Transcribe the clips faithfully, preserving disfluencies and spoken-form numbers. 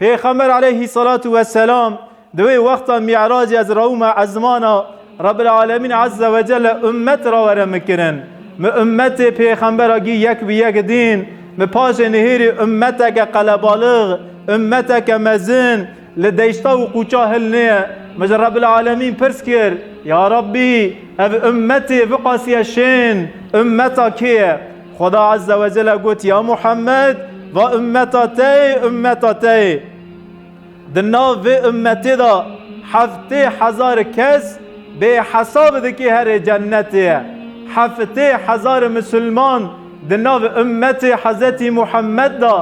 Pêxember aleyhî salatu weselam di wê wexta Mî'racê ez rawime ezmana Rabbil Alemîn Azze ve Celle ummet ra were min kirin. Min ummetê Pêxembera gî yek bi yek dîn. Min paşê nihêrî ummeteke qelebalix, ummeteke mezin, li deşta û qûça hilnê. Min ji Rabbil Alemîn pirs kir, Ya Rabbî, ev ummetê viqasî ye şên, ummeta kê ye? Xweda Azze ve Celle got, Ya Muhammed, va ummeta te ye, ummeta te ye. Di nav vê ummetê de heftê hezar kes bê hesab dikê herê cennetê ye. Heftê hezar misilman di nav ummetê Hezretî Muhammed de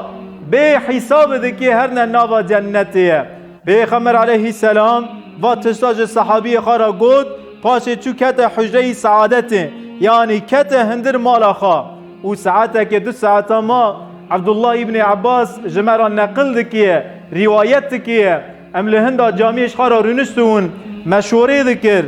bê hesab dikê herne nava cennetê ye. Pêxember aleyhîselam va tişta ji sehabiyê xwe re got, paşê çû kete hucreyî saadetê, yanî kete hindir mala xwe. Û saetekê du saeta ma Abdullah îbnê Abbas ji me re neqil dikiye, rîwayet dikiye. Em li hinda camiyê ji xwe re rûniştibûn, me şorê dikir.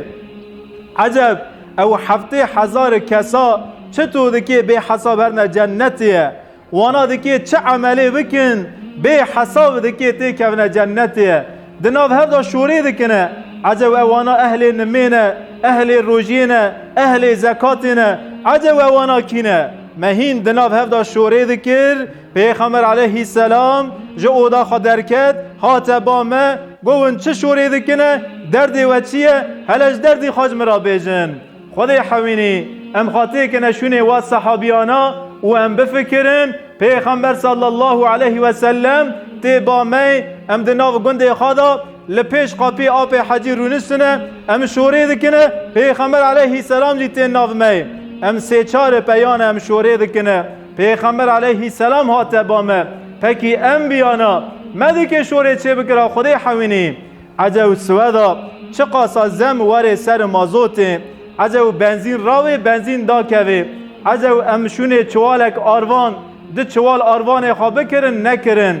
Eceb, ew heftê hezar kesa çito dikê bê hesab herne cennetê ye? Wana dikê çi emelê bikin, bê hesab dikê têkevine cennetê ye. Di nav hev de şorê dikine. Ecew ewana ehlê nimê ne, ehlê rojiyê ne, ehlê zekatê ne. Ecew ewana kî ne? Me hîn di nav hev de şorê dikir. Pêxember aleyhîselam ji oda xwe derket, hate ba me, got, Hûn çi şorê dikine? Derdê we çi ye? Hele ji derdî xwe ji min re bêjin. Xwedê hewînî, em xwe têkine şûnê wa sehabiyana û em bifikirin, Pêxember sallallahu aleyhi ve sellem tê ba me, em di nav gundê xwe de li pêş qapî apê hecî rûniştine, em şorê dikine, Pêxember aleyhîselam jî tê nav me. Em sê çar peyane em şorê dikine. Pêxember aleyhîselam hate ba me. Pekî em biyana, me dike şorê çê bikira Xwedê hewînî. Ecew siweda çiqasa zem werê ser mazotê. Ecew benzîn rawê, benzîn dakevê. Ecew em şûnê çiwalek arvan, di çiwal arvanê xwe bikirin, nekirin.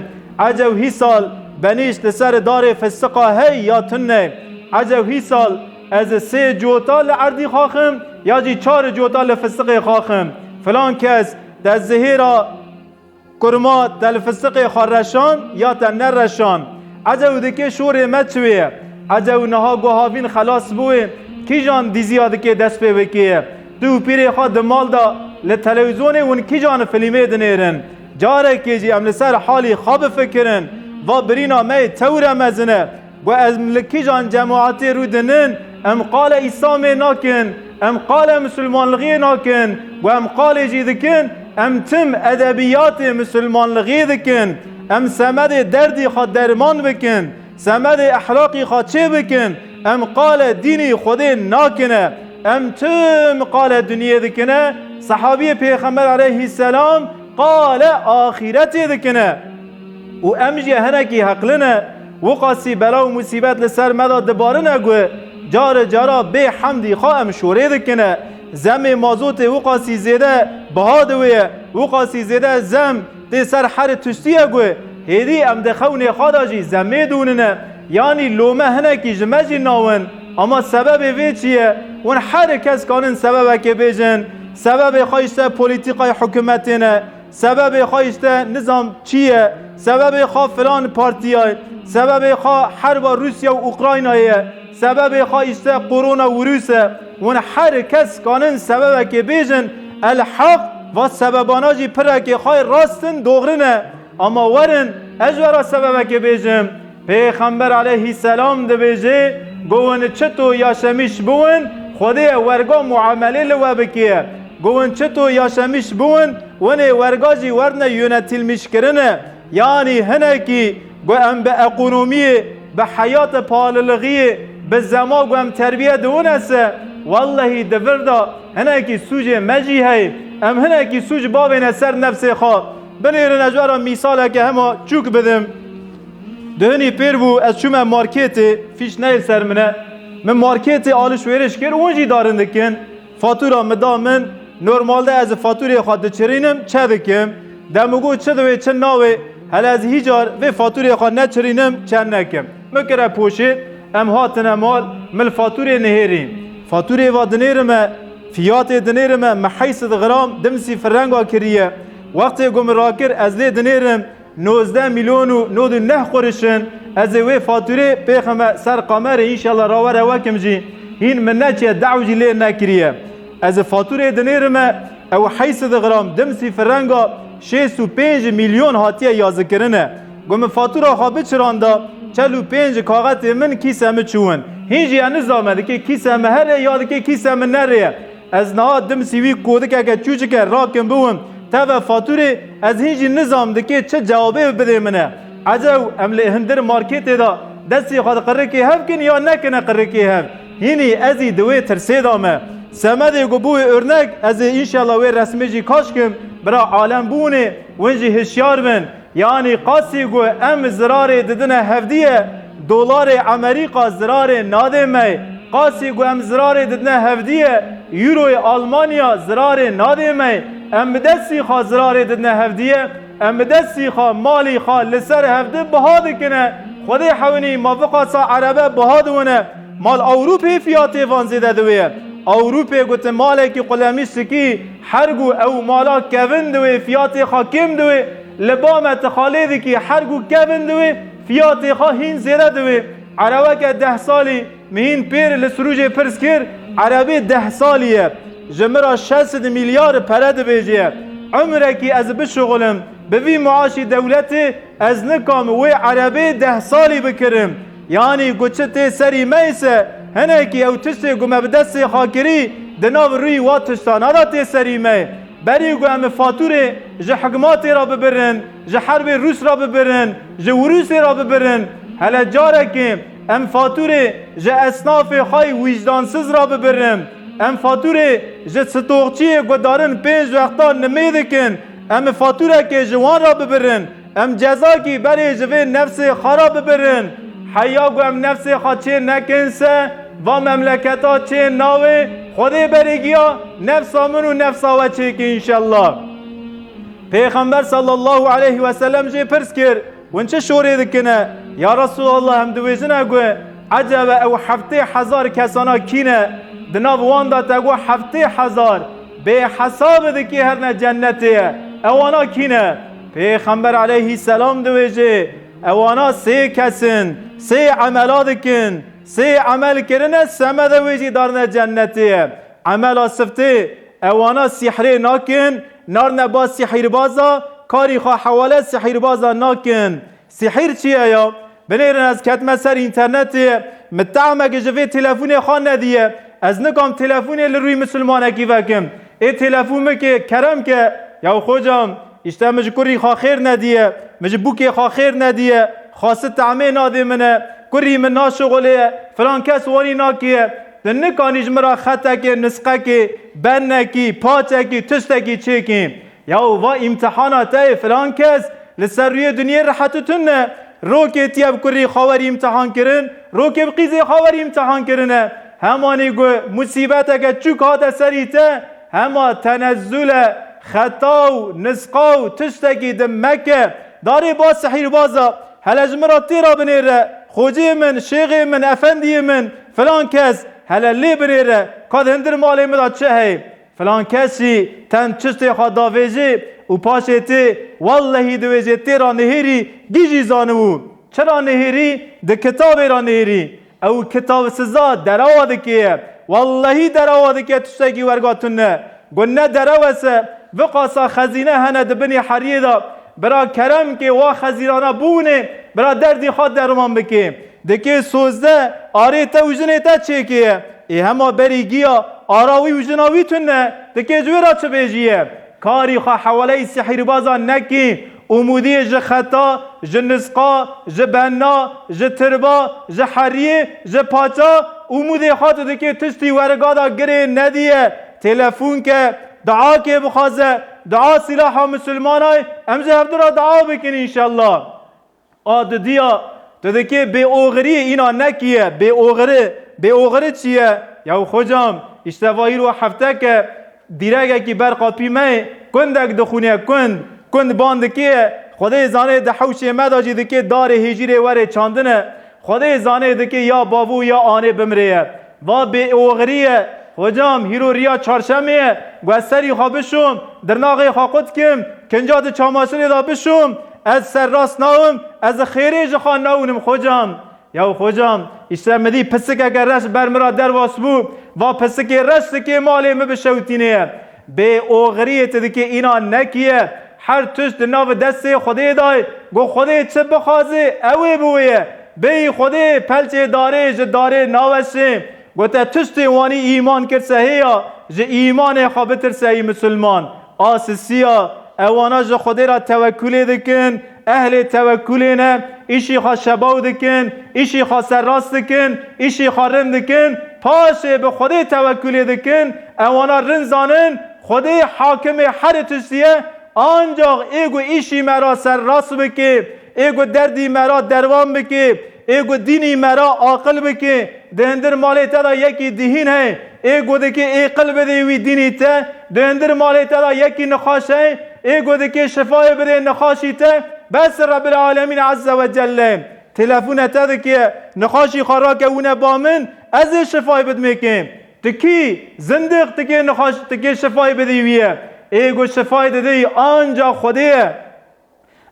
Ecew hîsal benîşt li ser darê fistiqa hey ya tune. Ecew hîsal ez sê cota li erdî xaxim, ya jî çar cota li fistiqê xaxim. Filan kes te zihêra kurma te li fistiqê xwe reşan ya te nereşan? Ecew dikê şorê me çi wê ye? Ecew niha guhavîn xelas bûyê, kîjan dîziya dikê dest pê bikê? Tu û pîrê xwe di mal de li televîzyonê hûn kîjan filmê dinêrin? Carekê jî em li ser halî xwe bifikirin. Va birîna me yê tewre mezin e. Got, em li kîjan cemaetê rû dinin, em qalê Îslamê nakin, em qalê misilmanlixiyê nakin, got, em qalê jî dikin, em tim edebiyatê misilmanlixiyê dikin, em semedê derdî xwe derman bikin, semedê ehlaqî xwe çê bikin, em qalê dînî Xwedê nakine, em tim qalê dinyê dikine, sehabiyê Pêxember aleyhîselam qalê axîretê dikine. Û em jî hinekî heqlin e, wiqasî bela û musîbet li ser me de dibarine ku care cara bê hemdî xwe em şorê dikine. Zemê mazotê wiqasî zêde biha diwê ye, wiqasî zêde zem tê ser herî tiştî ye ku hêdî em di xewnê xwe de jî zemê dûnine. Yanî lome hinekî ji me jî nawin. Ama sebebê vê çi ye? Hûn her kes kanin sebebekê bêjin. Sebebê xwe îşte polîtîkayê hikûmetê ne. Sebebê xwe îşte nizam çi ye? Sebebê xwe filan partiya ye. Sebebê xwe herba Rûsya û Ukraynayê ye. Sebebê xwe îşte korona wîrus e. Hûn her kes kanin sebebekê bêjin. El Heq va sebebana jî pirekê xwe rast in, doğru ne. Ama werin, ez ji we re sebebekê bêjim. Pêxember aleyhîselam dibêje, Go win çito yaşemiş biwin, Xwedê werga muamelê li we bike. Go win çito yaşemiş biwin, winê werga jî werdine yönetilmiş kirine. Yanî hinekî go em bi ekonomiyê, bi heyata pahalilixiyê, bi zema go em terbiye diwine se, wellehî di vir de hinekî sûcê me jî heye. Em hinekî sûc bavêne ser nefsê xwe. Binêrin ez ji we re mîsaleke hema çûk bidim. Duhinî pêr bû, ez çûme marketê, fîş neyê ser min e. Min marketê alişwêriş kir, hûn jî darin dikin. Fatûra min da min, normalde ez faturê xwe diçirînim, çe dikim. Dem û go çi diwê çi nawê, hele ez hîcar vê faturê xwe neçirînim, çe nekim. Min kire poşê, em hatine mal, min li faturê nihêrî. Faturê va dinêrime, fiyatê dinêrime, me heyşt sed gram dimsî firenga kiriye. Wextê ku min rakir, ez lê dinêrim, nozdeh milyon û nod û neh quriş in. Ez ê wê fatûrê pêxime ser kamerê, înşallah rawere wekim jî. Hîn min neçiye, dew jî lê nekiriye. Ez ê fatûrê dinêrime, ew heyşt sed gram dimsî firenga şêst û pênc milyon hatiye yazikirine. Got min fatûra xwe biçiranda, çel û pênc kaxetê min kîse min çûwin. Hîn jî ez nizame dikê kîse min herê ya dikê kîse min nerê ye. Ez niha dimsî wî kodikeke çûçike rakim biwim teve fatûrê, ez hîn jî nizam dikê çi cewabê bidê min e. Ecew em li hundir marketê de destê xwe di qirikê hev kin ya nekine qirikê hev? Hînî ez î di wê tirsê de me. Semedê ku bû wê örnek, ez ê înşallah wê resmê jî kaş kim, bira alem bûnê, win jî hişyar bin. Yanî qasî ku em zirarê didine hevdiye, dolarê Emerîka zirarê nadê me. Qasî ku em zirarê didine hevdiye, euroyê Almanya zirarê nadê me. Em bi destî xwe zirarê didine hevdiye, em bi destî xwe malî xwe li ser hevdi biha dikine. Xwedê hewinî ma viqasa erebe biha diwine. Mal Ewropê fiyatê van zêde diwê. Ewropê gotin malekî qulemîşikî her ku ew mala kevin diwê fiyatê xwe kêm diwê. Li ba me tu xalê dikî her ku kevin diwê, fiyatê xwe hîn zêde diwê. Erebeke deh salî min hîn pêr li Sirûcê pirs kir, erebê deh salî ye. Ji min re şeş sed milyar pere dibêje. Umrekî ez bişuxulim, bi vî muaşî dewletê ez nikam wê erebê deh salî bikirim. Yanî ku çi tê serî me ise, hinekî ew tiştê ku me bi destê xwe kirî, di nav rûyî wa tiştana de tê serî me. Berî ku em fatûrê ji hikmatê re bibirin, ji herbê Rûs re bibirin, ji Wrûsê re bibirin, hele carekê em fatûrê ji esnafê xwe yî wîjdansiz re bibirin, em fatûrê ji stoxçiyê ku darin pênc wexta nimê dikin, em fatûrekê ji wan re bibirin, em cezakî berê ji vê nefsê xwe re bibirin. Heya ku em nefsê xwe çê nekin se, va memleketa çê nawê, Xwedê berê giya nefsa min û nefsa we çêkê înşellah. Pêxember sallallahu aleyhi ve sellem jê pirs kir, hûn çi şorê dikine? Ya Resulallah, em dibêjine ku ecebe ew heftê hezar kesana kî ne? Di nav wan de te got heftê hezar bê hesab dikê herine cennetê ye. Ewana kî ne? Pêxember aleyhisselam dibêje, ewana sê kes in, sê emela dikin, sê emel kirine semede wê jî darine cennetê ye. Emela siftê, ewana sîhrê nakin, narine ba sîhîrbaza, karî xwe hewale sîhîrbaza nakin. Sîhîr çi ye ya? Binêrin ez ketime ser înternetê, min tehmeke ji vê telefonê xwe nediye. Ez nikam telefonê li rûyê misilmanekî vekim. Ê telefon min kê, kerem ke, ya xocam, îşte min ji kurî xwe xêr nediye, min ji bûkê xwe xêr nediye, xwasi tehmê nadê min e, kurî min naşixulê ye, filan kes wanî nakiye. Tu nikanî ji min re xetekê, nisqekê, bennekî, paçekî, tiştekî çêkî. Yaw va îmtihana te yê filan kes li ser rûyê dinyê rehet û tune. Rokê tiye bi kurî xwe werî îmtihan kirin, rokê bi qîzê xwe werî îmtihan kirine. Hemanî ku musîbeteke çûk hate serî te, hema tenezzule xeta û nisqa û tiştekî di meke. Darê ba sihîrbaza, hele ji min re tê re binêre, xocê min, şêxê min, efendiyê min, filan kes, hele lê binêre, ka di hindir malê min de çi heye? Filan kes jî ten çiştê xwe davêjê û paşê tê, wellehî dibêjê tê ra nihêrî, gî jî zanibû. Çi ra nihêrî? Di kitabê ra nihêrî. Ew kitab siza derewa dikê ye. Wellehî derewa dike tiştekî werga tune. Got ne derew e se, viqasa xezîne hene di binî heriyê de. Bira kerem kê wa xezînana bûnê, bira derdî xwe derman bikê. Dikê sozde arê te û jinê te çêkê ye. Ê hema berî giya ara wî û jina wî tune, dikê ji wê re çi bêjî ye? Karî xwe hewaleyî sihîrbaza nekî, umûdiyê ji xeta, ji nisqa, ji benna, ji tirba, ji heriyê, ji paça, umûdê xwe tu dikê tiştî werga de girê nediye. Telefon ke, dua kê bixwaze, dua sîlaha misilmanay, em ji hevdu re dua bikin înşellah. A didiya, tu dikê bêoxiriyê îna nekiye, bêoxiri, bêoxiri çi ye? Yaw xocam, îşte va îro hefteke dîregekî ber qapî me ye, kundek dixûne, kund, kund ban dikê, Xwedê zanê di hewşê me de jî dikê darê hêjîrê werê çandine, Xwedê zanê dikê ya bavû ya anê bimrê ye. Va bêoxirî ye. Xocam, hîro riya çarşemê ye. Gu ez serî xwe bişom, dirnaxê xwe qut kim, kinca di çamaşirê de bişom, Ez serrast nabim, ez xêrê ji xwe newnim xocam. Yaw xocam, îşte min dî pisikeke reş ber min re derwas bû, va pisikê reş dikê malê min bişewtînê ye. Bê oxiriyê tu dikê înan nekiye. Her tişt di nav destê Xwedê de ye. Got Xwedê çi bixwaze, ew ê bi wê ye. Bêyî Xwedê pelçê darê ji darê naweşê. Got te tiştê wanî îman kir se hêya, ji îmanê xwe bitirse yî misilman. A sisiya, ewana ji Xwedê re tewekulê dikin, ehlê tewekulê ne, îşî xwe şebaw dikin, îşî xwe serrast dikin, îşî xwe rind dikin, paşê bi Xwedê tewekulê dikin, ewana rind zanin, Xwedê hakimê herî tiştî ye, ancax ê ku îşî me ra serrast bike, ê ku derdî me ra derman bike, ê ku dînî me ra aqil bike, di hindir malê te de yekî dihîn heye, ê ku dike êqil bidê wî dînî te, di hindir malê te de yekî nixaş heye, ê ku dike şifayê bidê nixaşî te, bes Rebbil Alemîn Azze ve Celle. Telefûne te dike, nixaşî xwe rake wine ba min, ez ê şifayê bidmê kê. Tu kî, zindiq, tu kê nixaş, tu kê şifayê bidî wî ye. Ê ku şifayê didê anca Xwedê ye.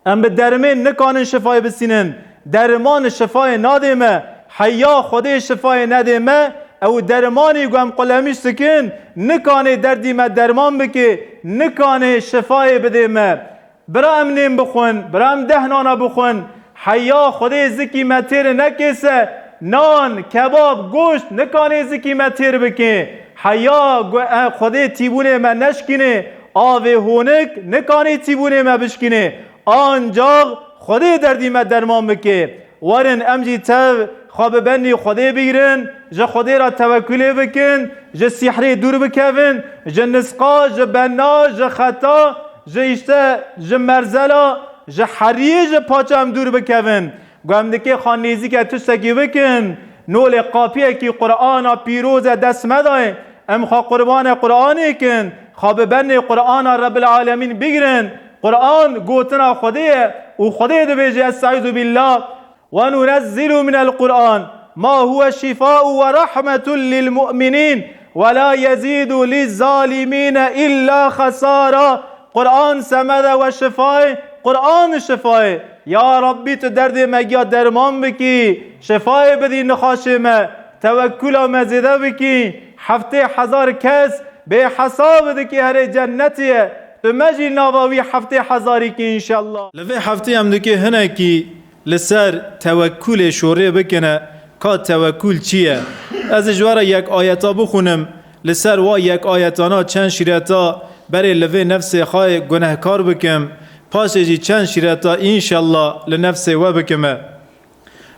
Em bi dermên nikanin şifayê bisînin. Derman şifayê nadê me. Heya Xwedê şifayê nedê me, ew dermanî ku em qulemîş dikin, nikanê derdî me derman bike, nikanê şifayê bidê me. Bira em nên bixwin, bira em deh nana bixwin. Heya Xwedê zikî me têr neke se, nan, kebab, goşt nikanê zikî me têr bike. Heya gu-, e, Xwedê tîbûnê me neşkînê, avê honik nikanê tîbûnê me bişkînê. Ancax Xwedê derdî me derman bike. Werin em jî tev xwe bi benî Xwedê bigrin, ji Xwedê re tewekulê bikin, ji sîhrê dûr bikevin, ji nisqa, ji bena, ji xeta, ji îşte, ji merzela, ji heriyê ji paça em dûr bikevin. Ku em dikê xwe nêzîke tiştekî bikin, nolê qapiyekî Qur'ana pîroz e dest me dayê, em xwe qurbane Qur'anê kin, xwe bi benê Qur'ana Rebbil Alemîn bigrin. Qur'an gotina Xwedê ye û Xwedê dibêje, Estaizu billah, "Ve nunezzilu minel Qur'an ma huve şifau ve rahmetun lil mu'minin ve la yezidu liz zalimine illa xesara." Qur'an semede we şifayê, Qur'an şifayê. Ya Rabbî, tu derdê me giya derman bikî, şifayê bidî nixaşê me, tewekkula me zêde bikî. Heftê hezar kes bê hesab dikî herê cennetê ye. Tu me jî nava wî heftê hezarî kî înşallah. Li vê heftê em dikê hinekî li ser tewekkulê şorê bikine, ka tewekkul çi ye? Ez ê ji we re yek ayeta bixwînim, li ser wa yek ayetana çend şîreta berê li vê nefsê xwe gunehkar bikim, paşê jî çend şîreta înşallah li nefsê we bikime.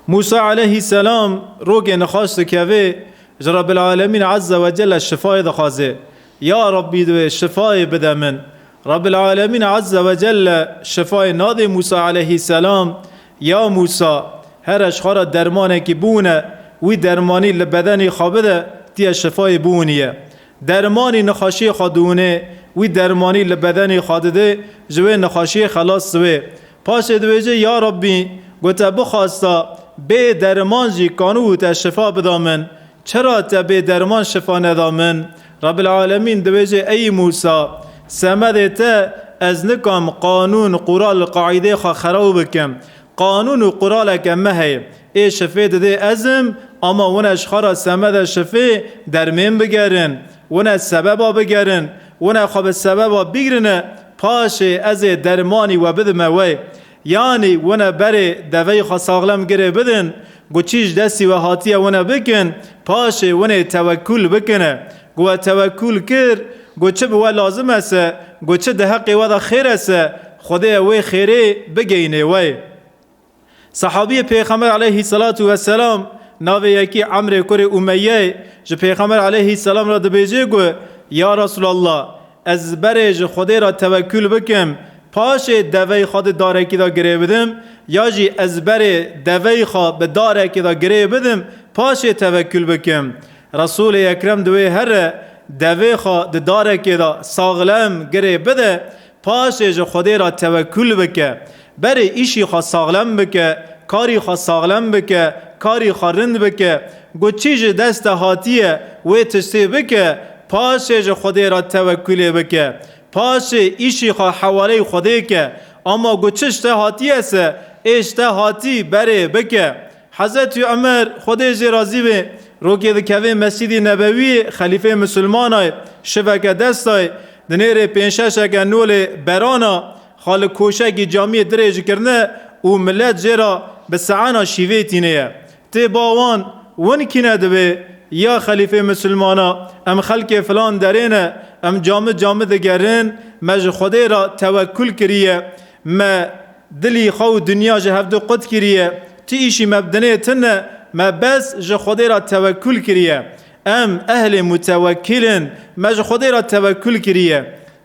Mûsa aleyhîselam rokê nixaş dikeve, ji Rebbil Alemîn Azze ve Celle şifayê dixwaze. Ya Rabbî, divê şifayê bide min. Rebbil Alemîn Azze ve Celle şifayê nadê Mûsa aleyhîselam. Ya Mûsa, here ji xwe re dermanekî bûne, wî dermanî li bedenê xwe bide, tiye şifayê bûniye. Dermanî nixweşiyê xwe dûnê, wî dermanî li bedenê xwe didê, ji wê nixweşiyê xelas dibê. Paşê dibêje, Ya Rabbî, ku te bixwasta bê derman jî kanû te şifa bida min. Çira te bê derman şifa neda min? Rebbil Alemîn dibêje, Ey Mûsa, semedê te ez nikam qanûn, qural, qaîdê xwe xeraw bikim. Qanûn û quraleke me heye. Ê şifê didê ez im, ama wine ji xwe re semede şifê dermên bigerin. Wine sebeba bigerin. Wine xwe bi sebeba bigirine. Paşê ez ê dermanî we bidime we. Yanî wine berê deveyê xwe saxlem girê bidin, ku çî ji destî we hatiye wine bikin, paşê winê tewekkul bikine. Ku we tewekkul kir, ku çi bi we lazim e se, ku çi di heqê we de xêr e se, Xwedê wê xêrê bigeyînê we. Sahabiyê Pêxember aleyhî selatu weselam navê yekî Emrê kurê Umeyeyê ji Pêxember aleyhî selam re dibêje ku, Ya Resulallah, ez berê ji Xwedê re tewekkul bikim, paşê deveyê xwe di darekî de girê bidim, ya jî ez berê deveyê xwe bi darekê de girê bidim, paşê tewekkul bikim. Resûlê Ekrem di wê here devê xwe di darekê de saxlem girê bide, paşê ji Xwedê re tewekkul bike. Berê îşî xwe saxlem bike, karî xwe saxlem bike, karî xwe rind bike. Ku çî ji dest te hatiye, wê tiştê bike, paşê ji Xwedê re tewekkulê bike. Paşê îşî xwe hewaleyê Xwedê ke. Ama got çi ji te hatiye se, ê ji te hatî berê bike. Hezretî Omer, Xwedê jê razî be, rokê dikeve Mescîdî Nebewiyê, xelîfê misilmanay, şiveke destay, dinêrê pênc şeşeke nolê berana, xwe li koşekî camiyê dirêj kirine û milet jê re bi seena şîvê tîneye. Tê ba wan, win kîne dibê, ya xelîfê misilmana, em xelkê filan derê ne, em cami cami digerin, me ji Xwedê re tewekkul kiriye, me dilî xwe û dinya ji hevdu qut kiriye, tu îşî me bi dinê tune, me bes ji Xwedê re tewekkul kiriye. Em ehlê mutewekkil in, me ji Xwedê re tewekkul kiriye.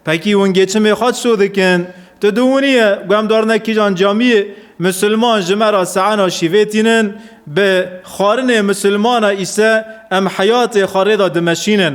Pekî hûn geçimê xwe çi dikin? Tu diwiniye, ku em darine kîjan camiyê, misilman ji me re seena şîvê tînin, bi xwarinê misilmana îse em heyatê xwe rê de dimeşînin.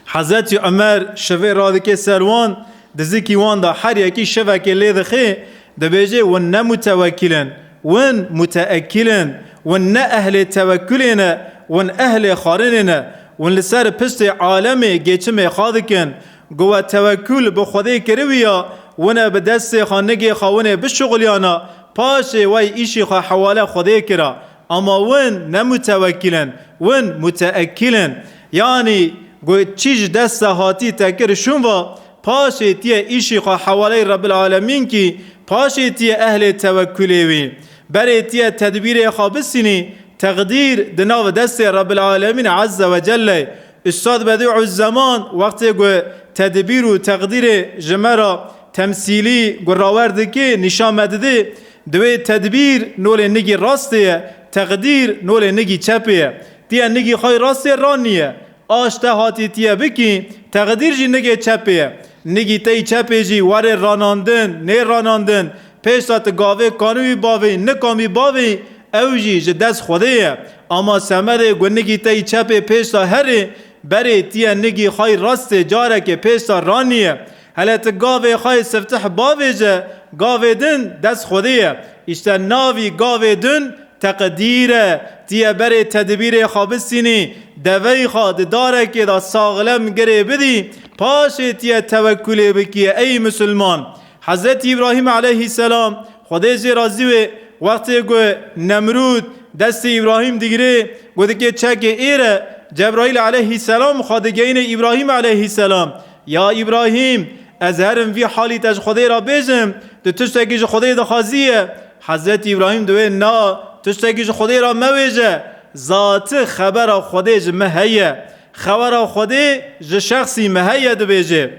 Hezretî Omer şivê radike ser wan, dizikî wan de her yekî şivekê lê dixê, dibêje, win ne mutewekkil in, win muteekkil in, win ne ehlê tewekkulê ne, win ehlê xwarinê ne, win li ser piştê alemê geçimê xwe dikin. Got we tewekkul bi Xwedê kiriwiya, wine bi destê xwe nigê xwe winê bişuxuliyana, paşê wey îşî xwe hewale Xwedê kira. Ama win ne mutewekkil in, win muteekkil in. Yanî got çî ji dest te hatî te kir şûn va, paşê tiye îşî xwe hewaleyê Rebbil Alemîn kî, paşê tiye ehlê tewekkulê wî. Berê tiye tedbîrê xwe bisînî, teqdîr di nav destê Rebbil Alemîn Azze ve Celle. Ustad Bediuzzeman wextê ku tedbîr û teqdîrê ji me re temsîlî ku rawer dikê, nîşan me didê, divê tedbîr nolê nigî rastê ye, teqdîr nolê nigî çepê ye. Tiye nigî xwe rastê ranîye. Aş te hatî tiye bikî, teqdîr jî nigê çepê ye. Nigî te yî çepê jî werê ranandin, nê ranandin, pêşta tu gavê kanû wî bavê, nikan wî bavê, ew jî ji dest Xwedê ye. Ama semedê ku nigî te yî çepê pêşta herê, berê tiye nigî xwe yî rastê carekê pêşta ranîye. Hele tu gavê xwe yê siftih bavêje, gavê din dest Xwedê ye. Îşte navî gavê din teqdîr e. Tiye berê tedbîrê xwe bisînî, deveyî xwe di darekê de saxlem girê bidî, paşê tiye tewekkulê bikî, ey misilman. Hezretî Îbrahîm aleyhîselam, Xwedê jê razî wê, wextê ku Nemrûd destê Îbrahîm digirê, ku dikê çekê êre, Cebraîl aleyhîselam xwe digeyîne Îbrahîm aleyhîselam. Ya Îbrahîm, ez herim vî halî te ji Xwedê re bêjim, tu tiştekî ji Xwedê dixwazî ye? Hezretî Îbrahîm diwê, na, tiştekî ji Xwedê re mewêje. Zati xebera Xwedê ji min heye. Xebera Xwedê ji şexsî min heye, dibêje.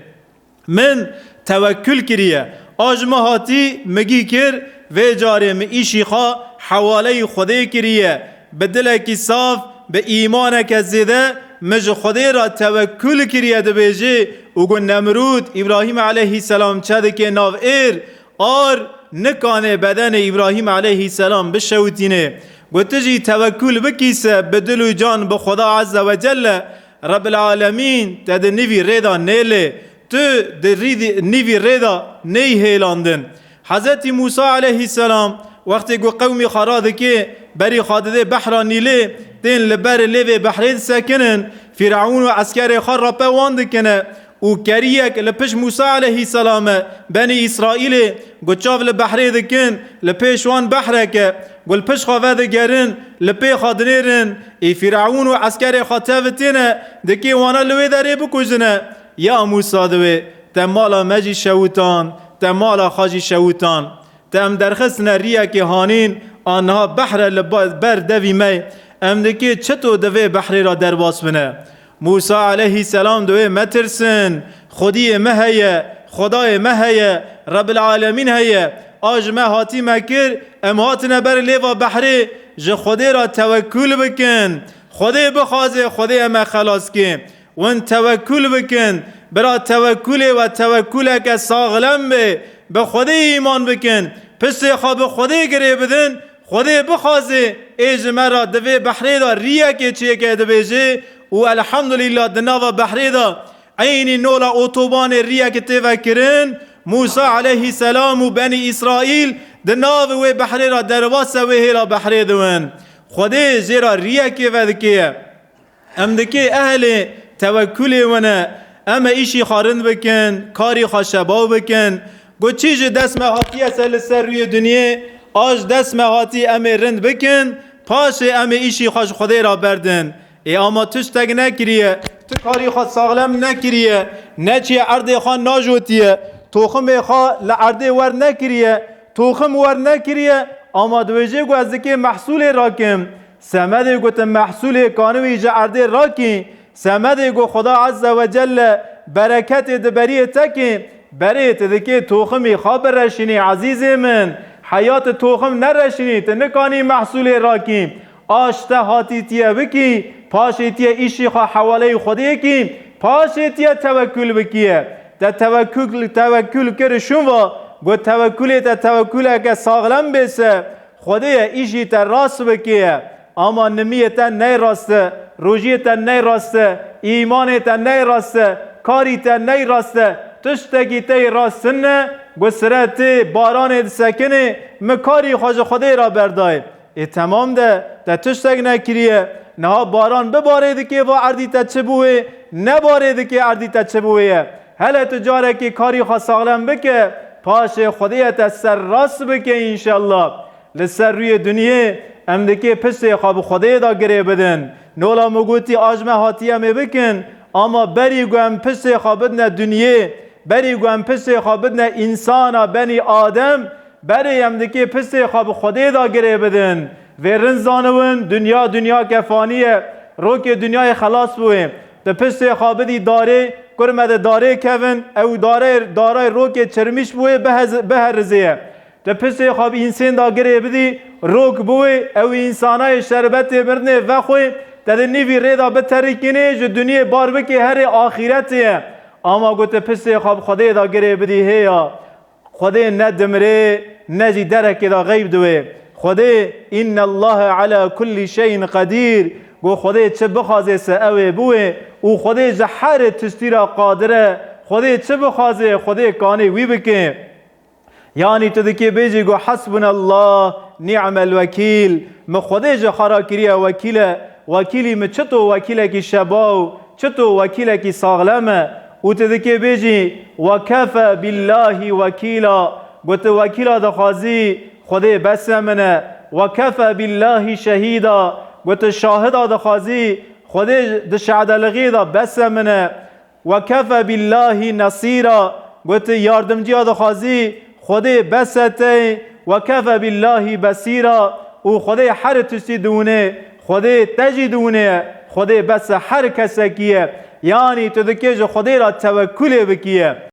Min tewekkul kiriye. A ji min hatî, min gî kir, vê carê min îşî xwe hewaleyî Xwedê kiriye. Bi dilekî saf, bi îmaneke zêde min ji Xwedê re tewekkul kiriye, dibêje û got Nemrûd, Îbrahîm aleyhîselam çe dike nav êr, ar nikanê bedenê Îbrahîm aleyhîselam bişewitînê. Got tu jî tewekkul bikî se bi dil û can bi Xweda Azze ve Celle, Rebbil Alemîn te di nîvî rê de nêlê. Tu di rî-, nîvî rê de neyî hêlandin. Hezretî Mûsa aleyhîselam wextê ku qewmî xwe radikê, berî xwe didê behra Nîlê, tên li ber lê vê behrê disekinin, Fîreûn û eskerê xwe repe wan dikine û keriyek li pişt Mûsa aleyhîselam e, Benî Îsraîlê ku çav li behrê dikin, li pêş wan behrek e, ku li pişt xwe vedigerin, li pê xwe dinêrin, ê Fîreûn û eskerê xwe tevitêne, dikê wana li wê derê bikujine. Ya Mûsa, divê te mala me jî şewitan, te mala xwe jî şewitan. Te em derxistine riyekê hanîn, a niha behre li ba-, ber devî me. Em dikê çito di vê behrê re derbas bine? Mûsa aleyhîselam divê metirsin. Xwediyê me heye, Xwedayê me heye, Rebbil Alemîn heye. A ji me hatî me kir, em hatine ber lêva behrê, ji Xwedê re tewekkul bikin. Xwedê bixwaze, Xwedê em e xelas kê. Win tewekkul bikin. Bira tewekkulê we tewekkuleke saxlem be. Bi Xwedê îman bikin. Piştê xwe bi Xwedê girê bidin. Xwedê bixwaze ê ji me re di vê behrê de riyekê çêke dibêje û elhamdulîllah di nava behrê de eynî nola otobanê riyekê tê vekirin. Mûsa aleyhîselam û Benî Îsraîl di nav wê behrê re derbase wê hêla behrê diwin. Xwedê jê re riyekê vedikê. Em dikê ehlê tewekkulê wine, em ê îşî xwe rind bikin, karî xwe şebaw bikin. Ku çî ji dest me hatiye se li ser rûyê dinyê, a ji dest me hatî em ê rind bikin, paşê em ê îşî xwe ji Xwedê re berdin. Ê ama tiştek nekiriye, tu karî xwe saxlem nekiriye, neçiye erdê xwe najotiye, toximê xwe li erdê wer nekiriye, toxim wer nekiriye, ama dibêje ku ez dikê mehsûlê rakim. Semedê ku tu mehsûlê kanibî ji erdê rakî, semedê ku Xuda Azze ve Celle bereketê di beriyê te kê, berê tu dikê toximî xwe bireşînî, ezîzê min. Heya tu toxim nereşînî, tu nikanî mehsûlê rakî. A ji te hatî tiye bikî, paşê tiye îşî xwe hewaleyî Xwedê kî, paşê tiye tewekul bikiye. Te tewekul, tewekul kir şûn va, got, tewekulê te tewekuleke saxlem bê se, Xwedê ye, îşî te rast bikiye. Ama nimiyê te ney rast e, rojiyê te ney rast e, îmanê te ney rast e, karî te ney rast e, tiştekî te yê rast ne, got, sire tê baranê disekinê, min karî xwe ji Xwedê re berdayê. Ê temam de, te tiştek nekiriye. Niha baran bibarê dikê va erdî te çi bûyê, nebarê dikê erdî te çi bûyê. Hele tu carekê karî xwe saxlem bike, paşê Xwedê ye te ser rast bike înşellah. Li ser rûyê dinyê em dikê pisê xwe bi Xwedê de girê bidin. Nola min gotî a ji me hatiye em ê bikin, ama berî ku em pisê xwe bidine dinyê, berî ku em pisê xwe bidine însana benî Adem, berê em dikê pisê xwe bi Xwedê de girê bidin. Vê rind zaniwin, dinya dinyake fanî ye. Rokê dinyayê xelas bûyê. Tu pisê xwe bidî darê, kurme di darê kevin, ew darê, daray rokê çirmîş bûyê, bihez-, biherizê ye. Tu pisê xwe bi însên de girê bidî, rok bûyê, ew însanayê şerbetê mirinê vexwê, te di nîvî rê de biterikînê, ji dinyê bar bikê herê axîretê ye. Ama ku tu pisê xwe bi Xwedê de girê bidî hê ya. Xwedê ne dimirê, ne jî derekê de xeyb diwê. Xwedê, "Innallahe ala kulli şeyin qedîr." Got, Xwedê çi bixwazê se ew ê biwê û Xwedê ji her tiştî re qadir e. Xwedê çi bixwazê, Xwedê kanê wî bike. Yanî tu dikê bêjî, got, "Hasbunallah, ni'mel wekîl." Min Xwedê ji xwe re kiriye wekîl e. Wekîlî min çito wekîlekî şebaw, çito wekîlekî saxlem e. Û tu dikê bêjî, "Ve kefe billahî wekîla." Got, tu wekîla dixwazî, Xwedê bes e min e. "Ve kefe billahî şehîda." Got, tu şahida dixwazî, Xwedê di şehdelixî de bes e min e. "Ve kefe billahî nesîra." Got, tu yardimciya dixwazî, Xwedê bes e te. "Ve kefe billahî besîra." Û Xwedê her tiştî diwine. Xwedê te jî diwine. Xwedê bes e her kesekî ye. Yanî tu dikê ji Xwedê re tewekulê bikiye.